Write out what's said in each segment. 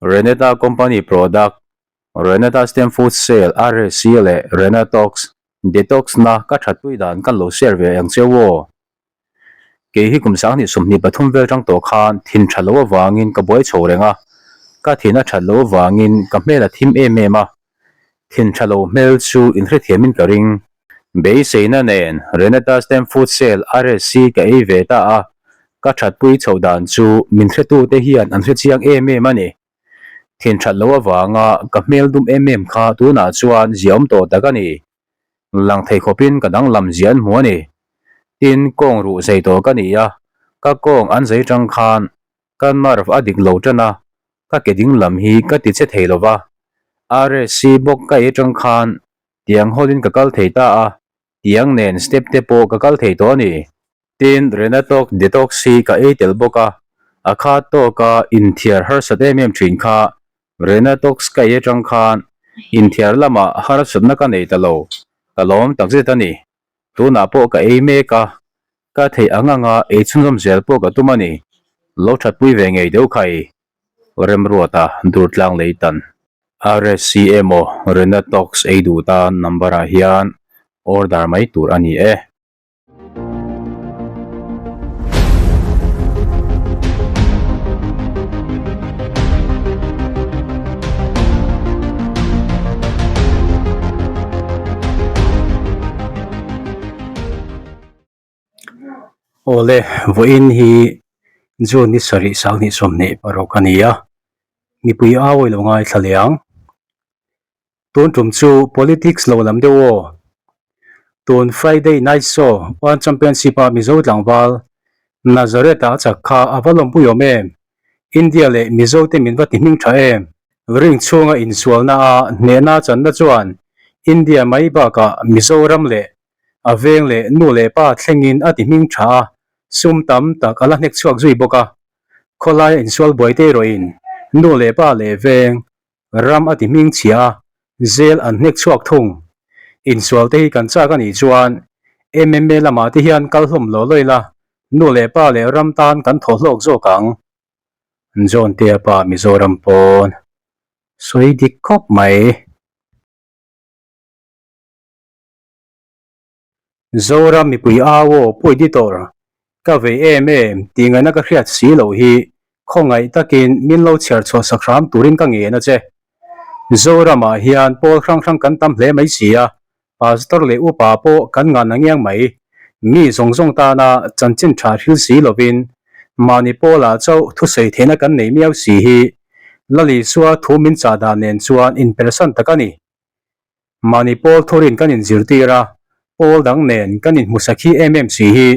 Renata Company product, Renata Stem Food Sale, RSC, leh Renatox Detox na ka thatpui dan kan lo share ve ang cheu aw. Kei hi kum 2023 vel tang tawh khan thin tha lo avangin ka buai chho reng a, ka thin a that loh avangin ka hmel a thim em em a, thin tha lo hmel chu inhrethiamin ka ring. Beiseina nen Renata Stem Food Sale RSC ka ei ve ta a, ka thatpui chhoh dan chu min hretute hian an hrechiang em em a ni. Thin that loh avanga ka hmel dum em em kha tunah chuan ziaawm tawh tak a ni. Lang thei khawpin ka danglam zia an hmu a ni. Tin, kawng ruh zei tawh ka ni a, ka kawng an zei tang khan ka nerve a dik lo tan a, ka ke ding lam hi ka ti che thei lo va. RSC bawk ka ei tang khan tiang hawlin ka kal thei ta a, tiang nen step te pawh ka kal thei tawh a ni. Tin, Renatox Detox hi ka ei tel bawk a, a khat tawka inthiar harsat em em thin kha Renatox ka ei atang khan inthiar lamah harsatna ka nei ta lo, ka lawm takzet a ni. Tunah pawh ka ei mek a, ka theih ang anga ei chhunzawm zel pawh ka tum a ni. Lo thatpui ve ngei deuh kha i Remruata Durtlang lei tan. RSC emaw Renatox ei duh tan number ah hian order mai tur a ni e. Awle vawiin hi June ni sarih 2026 a ni a mipui au ilo ngaithla leh ang. Tun tum chu politics lo lam deuh aw. Tun Friday night show One Championship a Mizo tlangval Nazareth ah a chak kha a va lawmpui awm em? India leh Mizo te min va ti hming tha em? Ring chhunga insualna a hnehna channa chuan India mai bakah Mizoram leh a veng leh nu leh pa thlengin a ti hming tha a, sum tam tak a la hnek chhuak zui bawk a. Khawlaia insual buai te erawhin nu leh pa leh veng Ram a ti hming chhia a, zel an hnek chhuak thung. Insual te hi kan chak a nih chuan MMA lamah te hian kal hlawm lo lawi la, nu leh pa leh ram tan kan thaw hlawk zawk ang. John Tea pa Mizoram pawn sawi dik khawp mai. Zoram mipui au aw Pu Editor, ka vei em em tih ngaihna ka hriat si loh hi khawngaih takin min lo chhiar chhuah sak hram turin ka ngen a che. Zoramah hian pawl hrang hrang kan tam hle mai si a, Pastor leh upa pawh kan ngan a ngiang mai. Mi zawng zawng tana chanchin tha hril si lovin mahni pawlah chauh thusawi theihna kan nei miau si hi Lalisua thu min chah dan nen chuan inpersan tak a ni. Mahni pawl thurin kan inzirtir a, pawl dang nen kan inhmusak hi em em si hi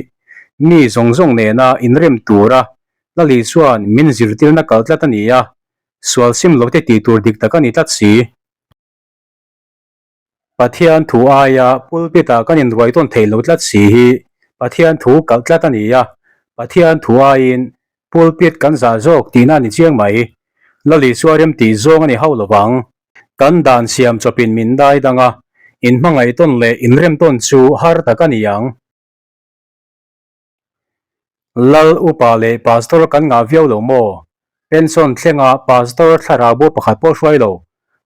mi zawng zawng nena inrem tura Lali chuan min zirtirna kal tlat a ni a, sual sim lote tih tur dik tak a ni tlat si. Pathian thu aia pulpit-ah kan inruai tawn theih lo tlat si hi Pathian thu kalh tlat a ni a, Pathian thu aiin pulpit kan zah zawk tihna a ni chiang mai. Lali chu a remtih zawng a ni hauh lovang. Kan dan siam chawpin min dai dang a, inhmangaih tawn leh inrem tawn chu har tak a ni ang. Lal upa leh pastor kan ngah viau lo maw? Pension thlenga pastor thlarau bo pakhat pawh hruai lo.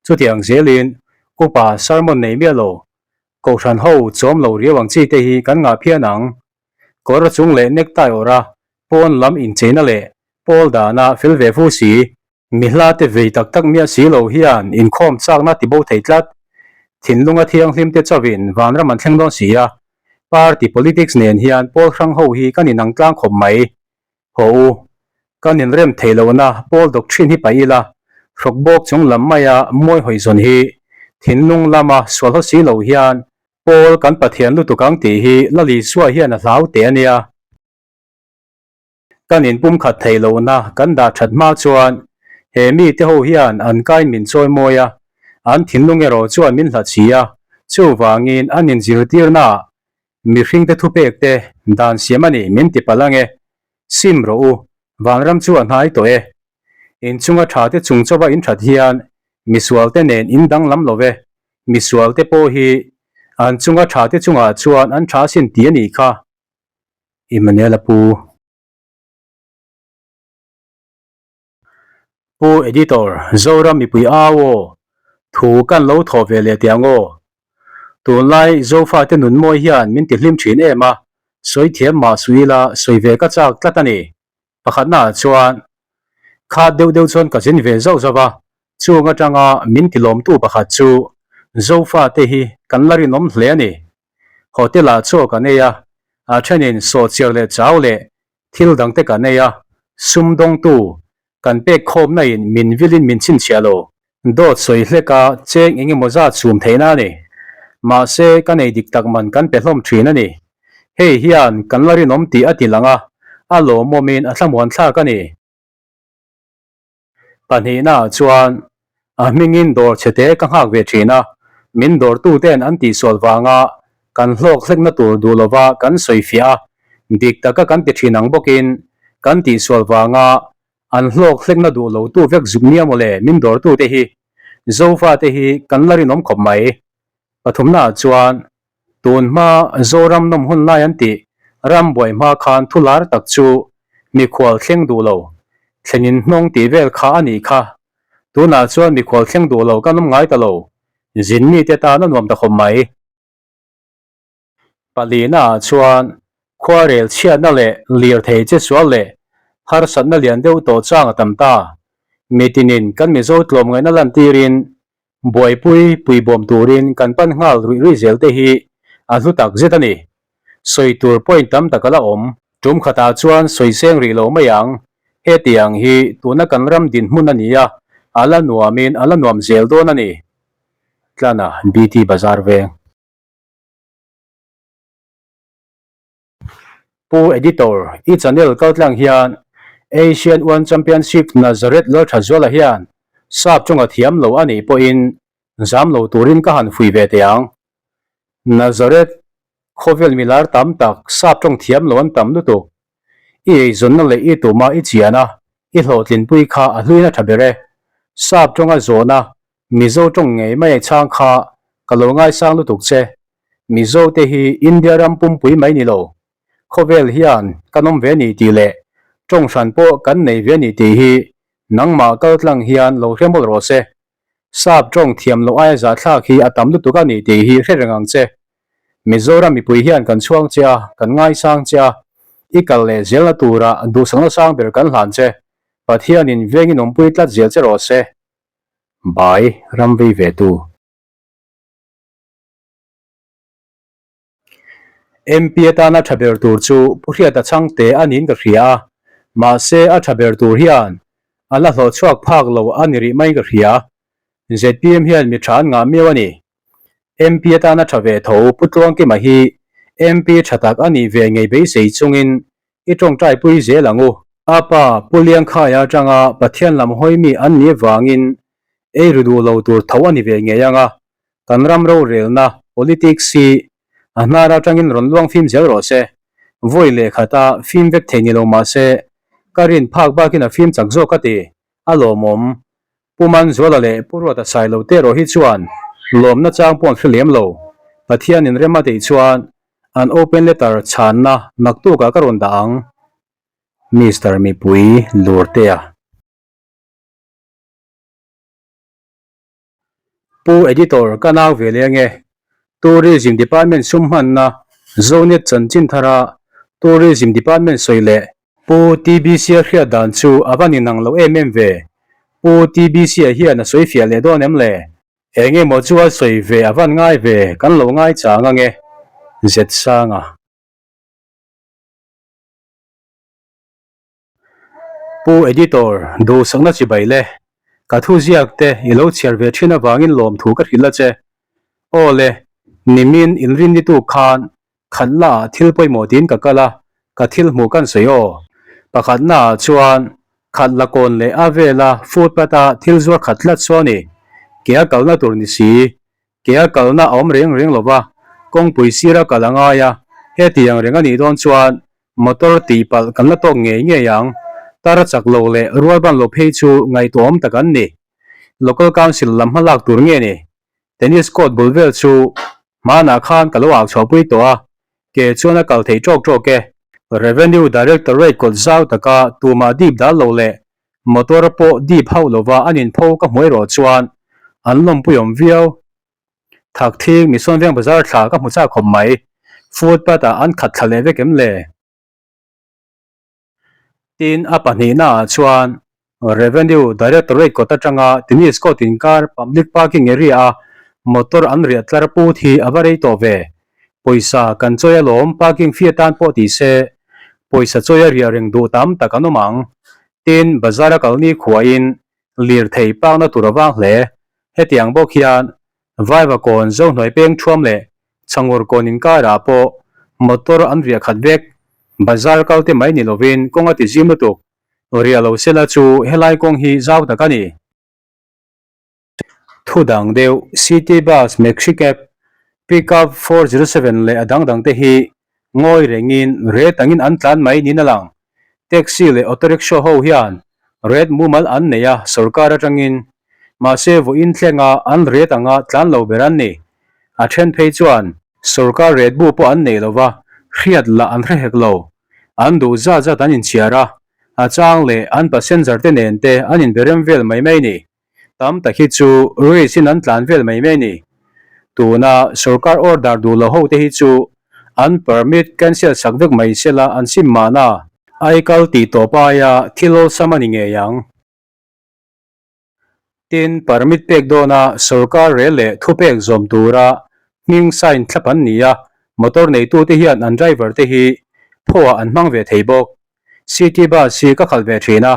Chutiang zelin upa sermon nei miah lo, kohhran ho chawm lo riau ang chi te hi kan ngah phian ang. Kawr chung leh necktie awrh a, pawn lam incheina leh pawl dana fel ve fu si. Mi hla te vei tak tak miah si lo hian inkhawm chakna ti bo thei tlat. Thinlunga thianghlim te chauhin vanram an thleng dawn si a. Party politics nen hian pawl hrang ho hi kan inang tlang khawp mai. Haw u. Kan inrem theih lohna pawl doctrine hi paih ila, hrawk bawk chung lam maia mawi hawi zawn hi thinlung lama sual haw si lo hian pawl kan Pathian lutuk ang tih hi Lalisua hian a hlau teh a nia. Kan inpumkhat theih lohna kan dah that hma chuan he mite ho hian an kain min chawi mawi a, an thinlung erawh chuan min hlat si a, chuvangin an inzirtirnaah mihringte thupekte dan siam a ni min ti palh ange. Sim rawh u, vanram chu a hnai tawh e. Inchunga tha te chung chauha in that hian misualte nen in danglam lo ve, misualte pawh hi an chunga tha te chungah chuan an tha sin ti a nih kha. Immanuel a pu. Pu Editor, Zoram mipui au aw, thu kan lo thawh ve leh teh ang aw. Tunlai Zofate nun mawi hian min ti hlim thin em a, sawi thiam mah suh ila sawi ve ka chak tlat a ni. Pakhatna ah chuan khat deuh deuh chuan ka zin ve zauh zauh a, chung atanga min ti lawmtu pakhat chu Zofate hi kan la rinawm hle a ni. Hotel ah chaw kan ei a, a thenin sawhchiar leh chau leh thil dangte kan ei a, sumdawngtu kan pek khawmna in min vilin min chhinchhiah lo. Dawt sawi hlek a cheng eng emaw zat sum theihna a ni. Mahse ka nei dik tak man kan pe hlawm thin a ni. Hei hian kan la rinawm tih a ti lang a, a lawmawmin a thlamuan thlak a ni. Pahnihnaah chuan a hmingin dawr chhete ka nghak ve thin a, min dawrtuten an tihsual vanga kan hlawk hlekna tur duh lova kan sawifiah a, dik taka kan ti thin ang bawkin kan tihsual vanga an hlawk hlekna duh lotu vek zuk nia mawle min dawrtute hi Zofate hi kan la rinawm khawp mai. Pathumnaah chuan Tun hma Zoram nawm hun lai an tih ram buai hma khan thu lar tak chu mikhual thleng duh lo, thlenin hnawng tih vel kha a nih kha. Tunah chuan mikhual thleng duh lo kan awm ngai ta lo, zin mite tan a nuam ta khawp mai. Palina ah chuan khuarel chhiatna leh lirthei che sual leh harsatna lian deuh tawh chang a tam ta. Mitinin kan Mizo tlawmngaihna lantirin Buaipui puibawm turin kan pan nghal ruih ruih zel te hi a hlu tak zet a ni. Sawi tur point tam tak a la awm. Tum khatah chuan sawi seng rih lo mai ang. Hetiang hi tuna kan ram dinhmun a ni a, a la nuamin a la nuam zel dawn a ni. Tlana BT Bazar Veng. Pu Editor, i channel kaltlang hian Asian One Championship Nazareth Lalthazuala hian sap chunga thiam lo a nih pawhin zam lo turin ka han fui ve teh ang. Nazareth khawvel milar tam tak sap tawng thiam lo an tam lutuk. I eizawnna leh i tuma i chian a, i hlawhtlinpui kha a hluin a tha ber e. Sap tawnga zawhna Mizo tawng ngei mai chhang kha ka lo ngaisang lutuk che. Mizo te hi India ram pumpui mai ni lo. Khawvel hian kan awm ve ni tih leh tawng hran pawh kan nei ve ni tih hi nangmah kaltlang hian lo hre mawlh rawh se. Sap tawng thiam loh aia zahthlak hi a tam lutuk a ni tih hi hre reng ang che. Mizoram mipui hian kan chhuang che a, kan ngaisang che a, i kal leh zelna turah duhsakna sang ber kan hlan che. Pathianin vengin awmpui tlat zel che rawh se. Bai ram vei ve tu. MP atana tha ber tur chu Pu Hriata Chhangte a niin ka hria a, mahse a tha ber tur hian a la hlawh chhuak phak lo a ni rih mai ka hria. Zpm hian mi tha an ngah miau a ni. MP atana tha ve tho Pu Tluangkima hi MP tha tak a nih ve ngei beisei chungin I tawngtai pui zel ang u. A pa Pu Liangkhaia atanga Pathian lam hawi mi an nih vangin ei ru duh lo tur tho a ni ve ngei ang a, kan ram rorelna, politics, hi a hnar atangin rawn luang fim zel rawh se. Vawi leh khata fim vek thei ni lo mah se, ka rin phak bakin a fim chak zawk a ti, a lawmawm. Pu Manzuala leh Pu Ruata Sailo te erawh hi chuan lawmna chang pawh an hre lem lo. Pathianin rem a tih chuan An open letter chhanna naktukah ka rawn dah ang, Mister Mipui Lurtea. Pu Editor ka nau ve leng e. Tourism Department sum hmanna Zonet chanchin thara Tourism Department sawi leh Pu TBC-a hriat dan chu a va ninang lo em em ve. Pu TBC-a hian a sawi fiah leh dawn em le? Eng emaw chu a sawi ve a van ngai ve, kan lo ngai chang ange, Zetsanga. Pu Editor, duhsakna chibai le, ka thu ziak te i lo chhiar ve thin avangin lawmthu ka hrilh a che. Aw le, nimin inrin ni tuk khan Khat la ah thil pawimawh tiin ka kal a, ka thil hmuh kan sawi aw. Pakhatna ah chuan khat la kawn leh a vela footpath a thil zuar khat tlat saw a ni. Ke a kalna tur ni si, ke a kalna a awm reng reng lova, kawngpui sira kal a ngai a, hetiang reng a nih dawn chuan motor tihpalh kan la tawk ngei ngei ang. Tar a chak lo leh rualban lo phei chu ngaihtuahawm tak an ni. Local Council lam hmalak tur nge ni? Tennis court bul vel chu hmanah khan ka lo au chhuahpui tawh a, ke chuan a kal thei tawk tawk e. Revenue Directorate kawt zau taka tumah dip dal lo leh Motor pawh dip hauh lova an inpho ka hmu erawh chuan an lawmpuiawm viau. Thakthing Mission Veng Bazar thla ka hmu chak khawp mai. Footpath ah an khat thla leh vek em le? Tin, a pahnihna ah chuan Revenue Directorate kawt atanga Tennis Court inkar Public Parking Area a motor an riah tlar put hi a va rei tawh ve. Pawisa kan chawi alawm parking fee atan pawh ti se pawisa chawi a riah reng duh tam tak an awm ang. Tin, bazar a kalni khuain lirthei pakna tur a vang hle. Hetiang bawk hian Vaiva kawn Zohnuai peng thuam leh Chhangur kawn inkarah pawh motor an riah khat vek. Bazar kal te mai ni lovin kawng a ti zim lutuk. Riah lo sela chu helai kawng hi zau tak a ni. Thu dang deuh City Bus, Maxi Cab, Pickup 407 leh a dang dang te hi ngawi rengin ret angin an tlan mai niin a lang. Taxi leh auto rickshaw ho hian ret mumal an nei a sorkar atangin mahse vawiin thlenga an ret anga tlan lo ber an ni. A then phei chuan sorkar ret bu pawh an nei lova hriat lah an hre hek lo. An duh zat zat an inchhiar a, a chang leh an passenger te nen te an inberem vel mai mai ni. Tam tak hi chu race in an tlan vel mai mai a ni. Tuna sorkar order duh lo ho te hi chu an permit cancel sak vek mai sela an sim mahna. Aikal tih tawp aia thil awlsam a ni ngei ang. Tin, permit pek dawna sorkar rel leh thupek zawm tura hming sign thlap an ni a, motor neitute hian an driver te hi phaw-ah an hmang ve thei bawk. City bus hi ka khalh ve thin a,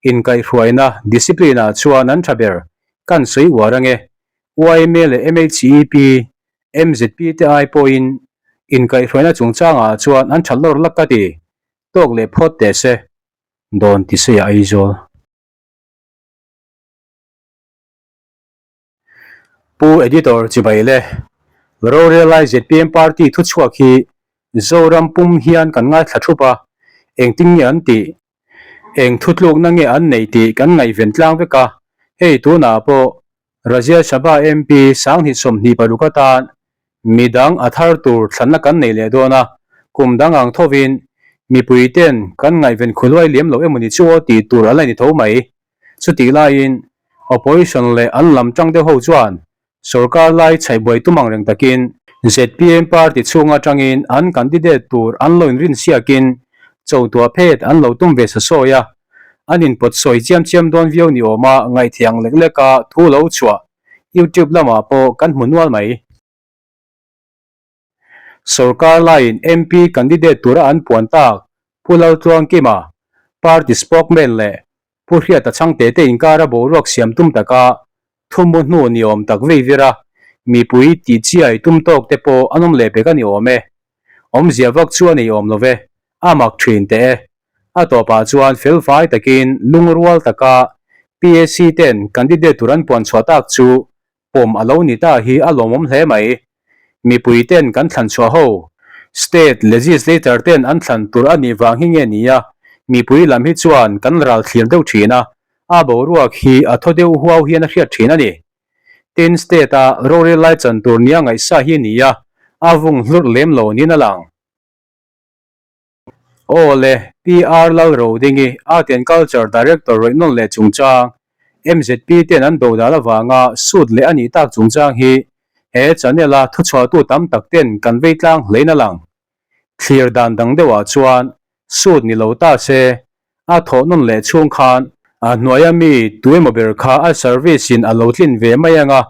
Inkaihhruaina, discipline, ah chuan an tha ber. Kan sawi uar ange. Yma leh MHEP, MZP te ai pawhin inkaihhruaina chungchangah chuan an tha lawr lak ka ti. Tawk leh phawt teh se. Dawn ti sawi a Aizawl. Pu Editor Chibai le Rorelai zpm Party thuchhuak hi Zoram pum hian kan ngaithla thup a, engtin nge an tih? Eng thutlukna nge an neih tih kan ngaihven tlang vek a, hei tunah pawh Rajya Sabha MP 2026 atan midang a thar tur thlanna kan nei leh dawn a, kum dang ang thovin mipui ten kan ngaihven khuluai liam lo emawni chu aw tih tur a la ni tho mai. Chutih laiin Opposition leh an lam tang deuh ho chuan Sorkar lai chhaihbuai tum ang reng takin zpm party chhung atangin an candidate tur an lo inrin siakin chotuah phet an lo tum ve sa sawi a, an inpawt sawi chiam chiam dawn viau ni awma ngaihthiang lek leka thu lo chhuah YouTube lamah pawh kan hmu nual mai. Sorkar laiin MP candidate tura an puan tak Pu Laltluangkima, party spokesman leh Pu Hriata Chhangte te inkara boruak siam tum taka thumu hnu ni awm tak vei vir a, mipui tih chiai tum tawk te pawh an awm leh pek a ni awm e. Awmzia vak chu a nei awm lo ve, a mak thin teh e. A tawpah chuan felfai takin lungrual taka PAC ten candidate tur an puan chhuah tak chu pawm a lo ni ta hi a lawmawm hle mai. Mipui ten kan thlan chhuah ho. State legislator ten an thlan tur a nih vang hi nge nia, mipui lam hi chuan kan ral thlir deuh thin a, a boruak hi a thaw deuh huau hian a hriat thin a ni. Tin, state a rorel lai chan tur nia ngaihsa hi nia, a vung hlurh lem lo niin a lang. Aw le, PR Lalrodingi, Art and Culture Director rawih nawn leh chungchang, mzp ten an dodal avanga suit leh a nih tak chungchang hi he channel a thuchhuahtu tam tak ten kan vei tlang hlein a lang. Thlir dan dang deuhah chuan suit ni lo ta se, a thawh nawn leh chhung khan a hnuaia mi tuemaw ber kha a service in a lo tlin ve mai anga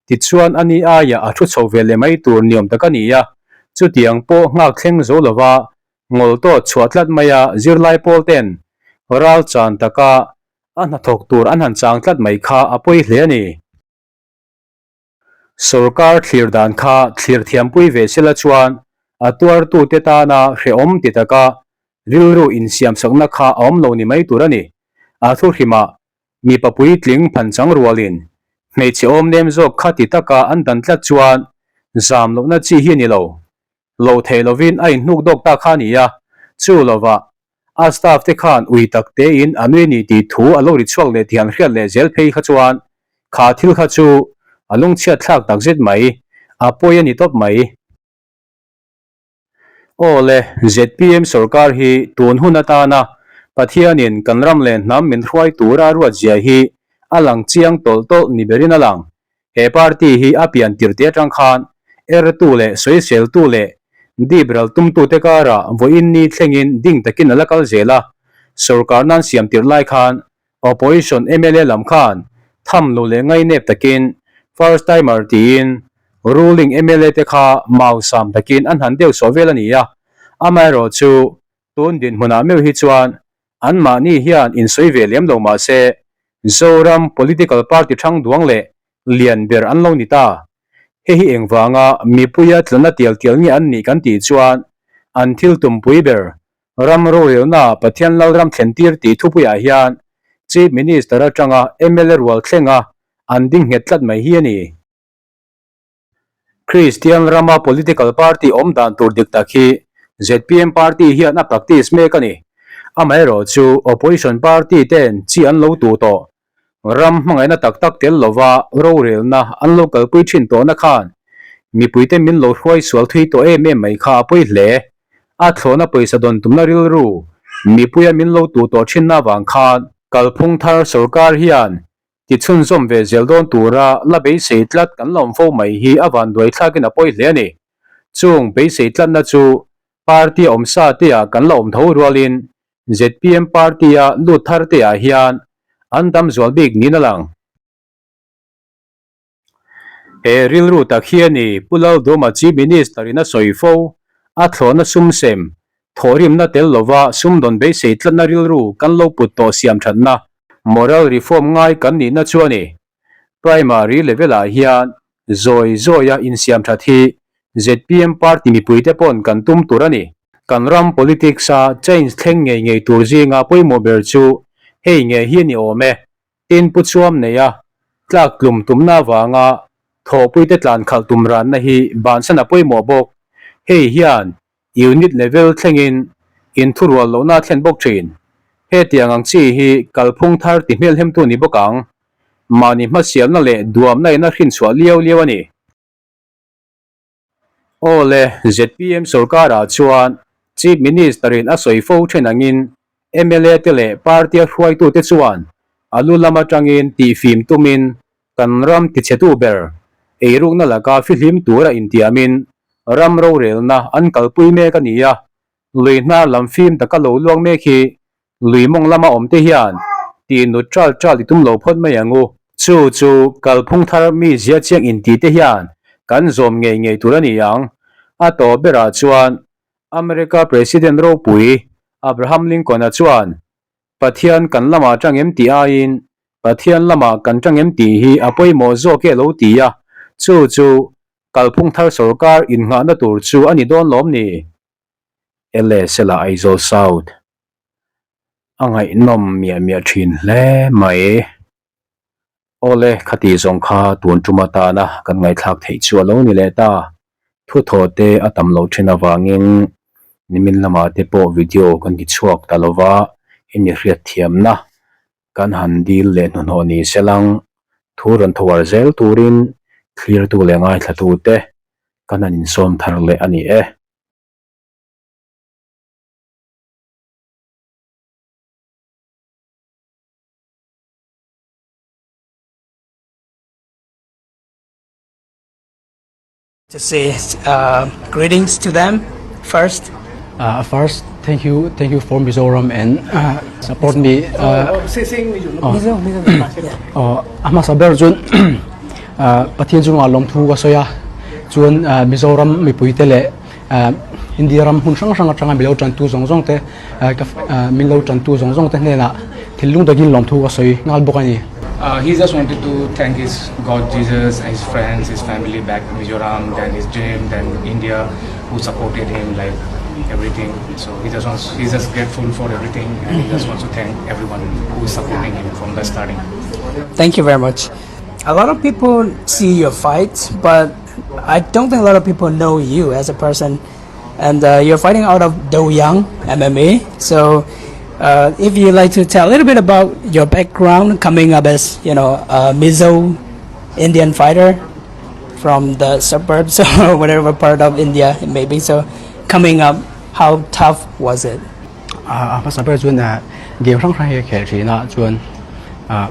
Tichuan a ni aiah a thu chho ve leh mai tur niawm tak a ni a, chutiang pawh nghak thleng zo lova ngawl tawt chhuah tlat mai a zirlai pawl ten ral chan taka a hnathawk tur an han chang tlat mai kha a pawi hle a ni. Sorkar thlir dan kha thlir thiampui ve sela chuan a tuartute tana hrehawm ti taka rilru insiamsakna kha a awm lo ni mai tur a ni. A thuhrimah Mipa puitling phanchang rualin hmeichhe awm nem zawk kha ti taka an dan tlat chuan zam lohna chi hi a ni lo. Lo theih lovin a inhnuk dawk ta kha a ni a, chu lovah a staff te khan ui tak tein a nui a ni tih thu a lo ri chhuak leh tih han hriat leh zel phei kha chuan kha thil kha chu a lungchhiat thlak takzet mai, a pawi a ni tawp mai. Aw le, zpm sorkar hi tun hun atana Pathianin kan ram leh hnam min hruai tura ruat zia hi a lang chiang tawlh tawlh ni berin a lang. He party hi a pian tirh te atang khan ertu leh sawiseltu leh dip ral tumtute karah vawiin ni thlengin ding takin a la kal zel a. Sorkar nan siam tirh lai khan Opposition mla lam khan tham lo leh ngainep takin first timer tiin ruling mla te kha mau sam takin an han deuh sawh vel a ni a. Amaherawhchu Tun dinhmunah meuh hi chuan anmahni hian insawi ve lem lo mah se, Zoram political party thang duang leh lian ber an lo ni ta. Hei hi engvanga mipuia tlana tial tial nge an nih kan tih chuan an thil tumpui ber ram rorelna Pathian Lalram thlentir tih thupuiah hian Chief Minister atanga mla rual thlenga an ding nghet tlat mai hi a ni. Kristian rama political party awm dan tur dik tak hi zpm party hian a practice mek a ni. Amaherawh chu opposition party ten chi an lo tu tawh. Ram hmangaihna tak tak tel lova rorelna an lo kalpui thin tawhna khan mipuite min lo hruai sual thui tawh em em mai kha a pawi hle. A thlawhna pawisa dawn tumna rilru mipuia min lo tu tawh thinna avang khan kalphung thar sorkar hian Ti chhunzawm ve zel dawn tura la beisei tlat kan la awm fo mai hi a vanduai thlakin a pawi hle a ni. Chung beisei tlatna chu party a awm sa te ah kan la awm tho rualin zpm party a lut thar te ah hian an dam zual bik niin a lang. He rilru tak hi a ni Pu Lalduma Chief Minister in a sawi fo, a thlawhna sum sem, thawhrimna tel lova sumdawn beisei tlatna rilru kan lo put tawh siam thatna Moral reform ngai kan nihna chu a ni. Primary level ah hian zawi zawia insiam that hi zpm party mipuite pawn kan tum tur a ni. Kan ram politics a change thleng ngei ngei tur zinga pawimawh ber chu hei ngei hi a ni awm e. Tin pu chuam neia tlak tlum tumna avanga thawhpuite tlan khalh tum ranna hi bansan a pawimawh bawk. Hei hian Unit level thlengin inthurual lohna a thlen bawk thin. Hetiang ang chi hi kalphung thar ti hmelhemtu ni bawk ang. Mahni hmasialna leh duamna in a hrinchhuah liau liau a ni. Aw le, zpm sorkarah chuan Chief Minister in a sawi fo then angin mla te leh party a hruaitute chuan a lu lam atangin tihfim tumin Kan ram tichhetu ber eirukna laka fihlim tura intiamin ram rorelna an kalpui mek a ni a, lui hnar lam fim taka lo luang mek hi lui mawng lama awmte hian tih nut ṭal ṭal i tum lo phawt mai ang u. Chu chu kalphung thar mi zia chiang intite hian kan zawm ngei ngei tur a ni ang. A tawp berah chuan America President ropui Abraham Lincoln-a chuan Pathian kan lamah tang em tih aiin Pathian lamah kan tang em tih hi a pawimawh zawk e lo ti a, chu chu kalphung thar sorkar innghahna tur chu a ni dawn lawm ni? LSL ah Aizawl South a ngaihnawm miah miah thin hle mai. Awle, khati zawng kha tun tum atana kan ngaihthlak theih chu a lo ni leh ta. Thuthaw te a tam loh thin avangin nimin lamah te pawh video kan ti chhuak ta lova, hemi hriatthiamna kan han dil leh hnuhnawh ni se lang. Thu rawn thawar zel turin thlirtu leh ngaithlatute kan han insawm thar leh a ni e. To say uh, greetings to them first. Uh, first, thank you, thank you for Mizoram and uh, support me. Uh, Mizo, Mizo, oh, a hmasa ber chuan uh, Pathian chungah lawmthu ka sawi a chuan uh, Mizoram mipuite leh uh, India ram hmun hrang hrang atanga milo tantu zawng zawng te Min lo tantu zawng zawng te hnenah thinlung takin lawmthu ka sawi nghal bawk a ni. He just wanted to thank his God Jesus, his friends, his family back in Mizoram, then his gym, then India who supported him like everything. So he just wants, he's just grateful for everything and he just wants to thank everyone who is supporting him from the starting. Thank you very much. A lot of people see your fights, but I don't think a lot of people know you as a person. And uh, you're fighting out of Doyang MMA. So uh, if you like to tell a little bit about your background coming up as, you know, a Mizo Indian fighter from the suburbs or whatever part of India it may be. So coming up, how tough was it? A hmasa ber chuan Game hrang hrang hi ka khel thin a chuan ah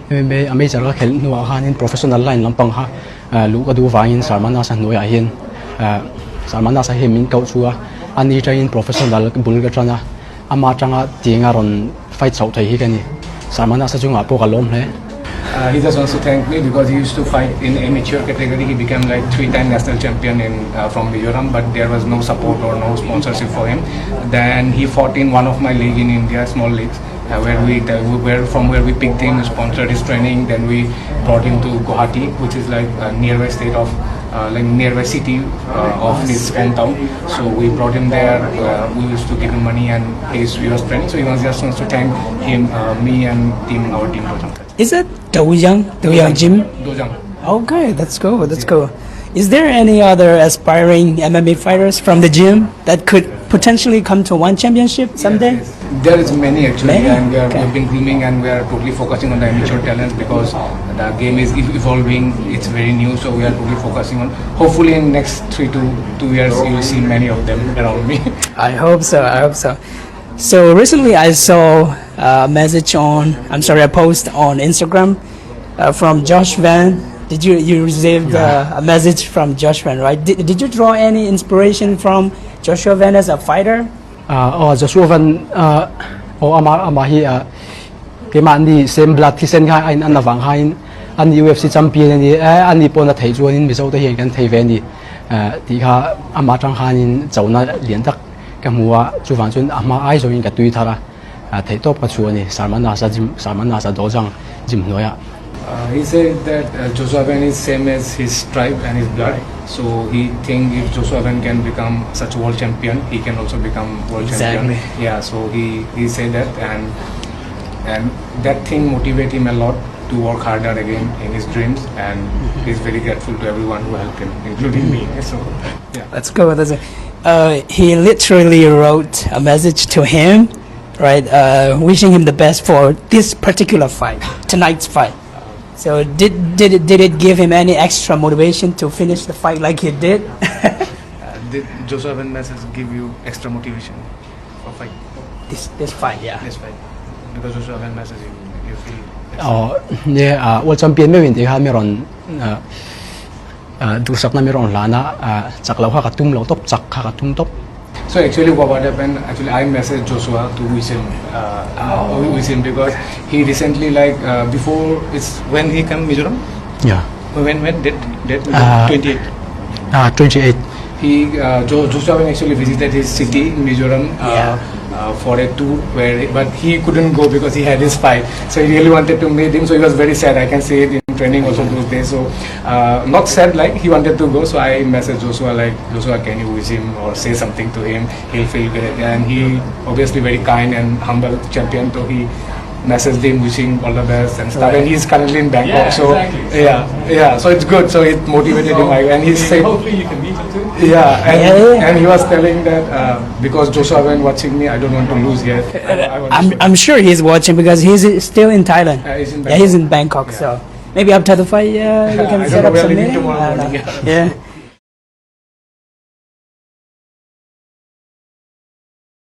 MMA amateur ka khelh hnuah khanin professional line lampang kha luh ka duh vangin Sarmanasa hnuaiah hian ah Sarmanasa hi min koh chu a ani atangin professional bul ka tan a ama atanga tianga rawn fight chhoh thei hi ka ni. Sarmanasa chungah pawh ka lawm hle. He just wants to thank me because he used to fight in amateur category he became like three time national champion in from Mizoram but there was no support or no sponsorship for him then he fought in one of my league in India small leagues where we where from where we picked him sponsored his training then we brought him to Guwahati which is like a nearby state of uh, like nearby city uh, of his hometown so we brought him there uh, we used to give him money and he's, he was training so he was just wants to thank him uh, me and team our team Is it Dojang? Dojang Gym? Dojang. Okay, that's cool. That's cool. Is there any other aspiring MMA fighters from the gym that could potentially come to one championship someday? Yes, yes. There is many actually, Many? and we are, Okay. we've been grooming and we are totally focusing on the amateur talents because the game is ev- evolving. It's very new, so we are totally focusing on. Hopefully, in next 3 to 2 years, you will see many of them around me. I hope so. I hope so. So recently, I saw a message on. I'm sorry, a post on Instagram from Josh Van. Did you you received a message from Josh Van, right? Did you draw any inspiration from Joshua Van as a fighter? Aw Joshua Van aw ama ama hi keimahni same blood thisen kha a in an avang khain ani UFC champion ani e ani pawn a theih chuanin Mizo te hian kan thei ve ani tih kha ama atang khanin chona lian tak ka hmu a chuvang chuan a hma ai zawhin ka tui thar a theih tawp ka chhu ani Sarmanasa gym Sarmanasa dawhzang gym hnuaiah. He said that Joshua Van is same as his tribe and his blood so he think if Joshua Van can become such world champion he can also become world champion yeah so he he said that and and that thing motivate him a lot to work harder again in his dreams and he's very grateful to everyone who helped him including me so yeah. Let's go. That's it. He literally wrote a message to him, right, wishing him the best for this particular fight, tonight's fight. So did did it give him any extra motivation to finish the fight like he did? Did Joshua Van message give you extra motivation for fight? This fight, yeah. This fight because Joshua Van message you you feel Aw nia world champion meuhin tih khan mi rawn duhsakna mi rawn hlan a chak loh kha ka tum lo tawp chak kha ka tum tawp. So actually what happened actually I message Joshua to wish him wish him because he recently like before it's when he come Mizoram? Yeah. When when date date 28. 28. He Joshua Van actually visited his city Mizoram for a tour where but he couldn't go because he had his fight. So he really wanted to meet him. So he was very sad. I can see it in training also those days. So not sad like he wanted to go. So I messaged Joshua like Joshua, can you wish him or say something to him? He'll feel great. And he obviously very kind and humble champion. So he messaged him wishing all the best and stuff. And he's currently in Bangkok. Yeah, so exactly. yeah. So it's good. So it motivated him. And he said, hopefully you can meet him too. Yeah, and, Yeah. and he was telling that because Joshua Van watching me, I don't want to lose yet. I want to I'm show. I'm sure he's watching because he's still in Thailand. He's in Yeah, he's in Bangkok. Yeah. So maybe after the fight, yeah, you I can don't set know, up we are some leaving meeting. tomorrow I don't morning, know. Yeah.